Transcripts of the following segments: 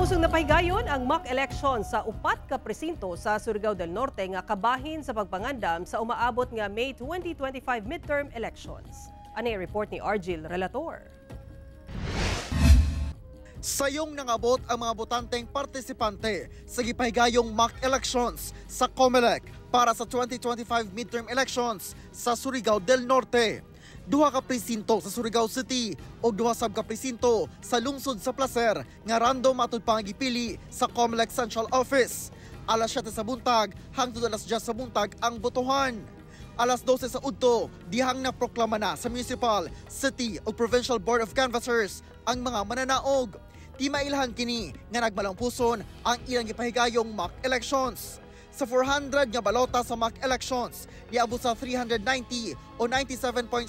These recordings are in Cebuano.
Lamang-pusong napahigayon ang mock election sa upat ka presinto sa Surigao del Norte nga kabahin sa pagpangandam sa umaabot nga May 2025 midterm elections. Ani report ni Argil Relator. Sayong nangabot ang mga botanteng partisipante sa gipahigayong mock elections sa COMELEC para sa 2025 midterm elections sa Surigao del Norte. Duha ka presinto sa Surigao City o duha sab ka presinto sa lungsod sa Placer nga random matud pa nga gipili sa COMELEC Central Office. Alas 7 sa buntag hangtod alas 10 sa buntag ang botohan. Alas 12 sa udto, dihang naproklama na sa Municipal, City ug Provincial Board of Canvassers ang mga mananaog. Di mailhan kini nga nagmalampuson ang ilang gipahigayong mock elections. Sa 400 nga balota sa mock elections, niabot sa 390 o 97.5%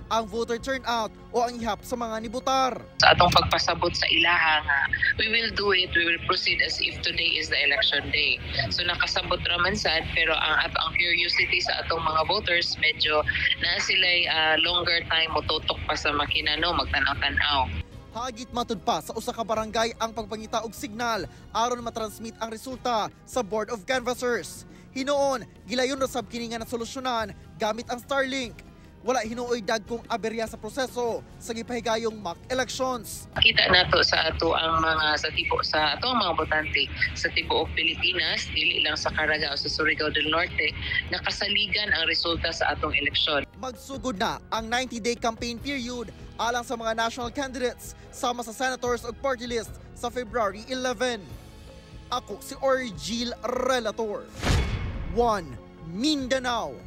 ang voter turnout o ang ihap sa mga nibutar. Sa atong pagpasabot sa ilaha nga we will do it, we will proceed as if today is the election day. So nakasabot raman sad, pero ang ato ang curiosity sa atong mga voters, medyo na sila longer time motutok pa sa makina, no, magtanaw-tanaw. Hagit matud pa sa usa ka barangay ang pagpangita og signal aron matransmit ang resulta sa Board of Canvassers. Hinuon, gilayon ra sab kini nga nasolusyonan gamit ang Starlink. Wala hinuoy dagkong aberya sa proseso sa gipahigayong mock elections. Kita nato sa ato ang mga sa tibo sa ato ang mga botante sa tibuok Pilipinas, dili lang sa Caraga o sa Surigao del Norte, nakasaligan ang resulta sa atong eleksyon. Magsugod na ang 90-day campaign period alang sa mga national candidates sama sa senators ug party list sa February 11. Ako si Orgil Relator. 1 Mindanao.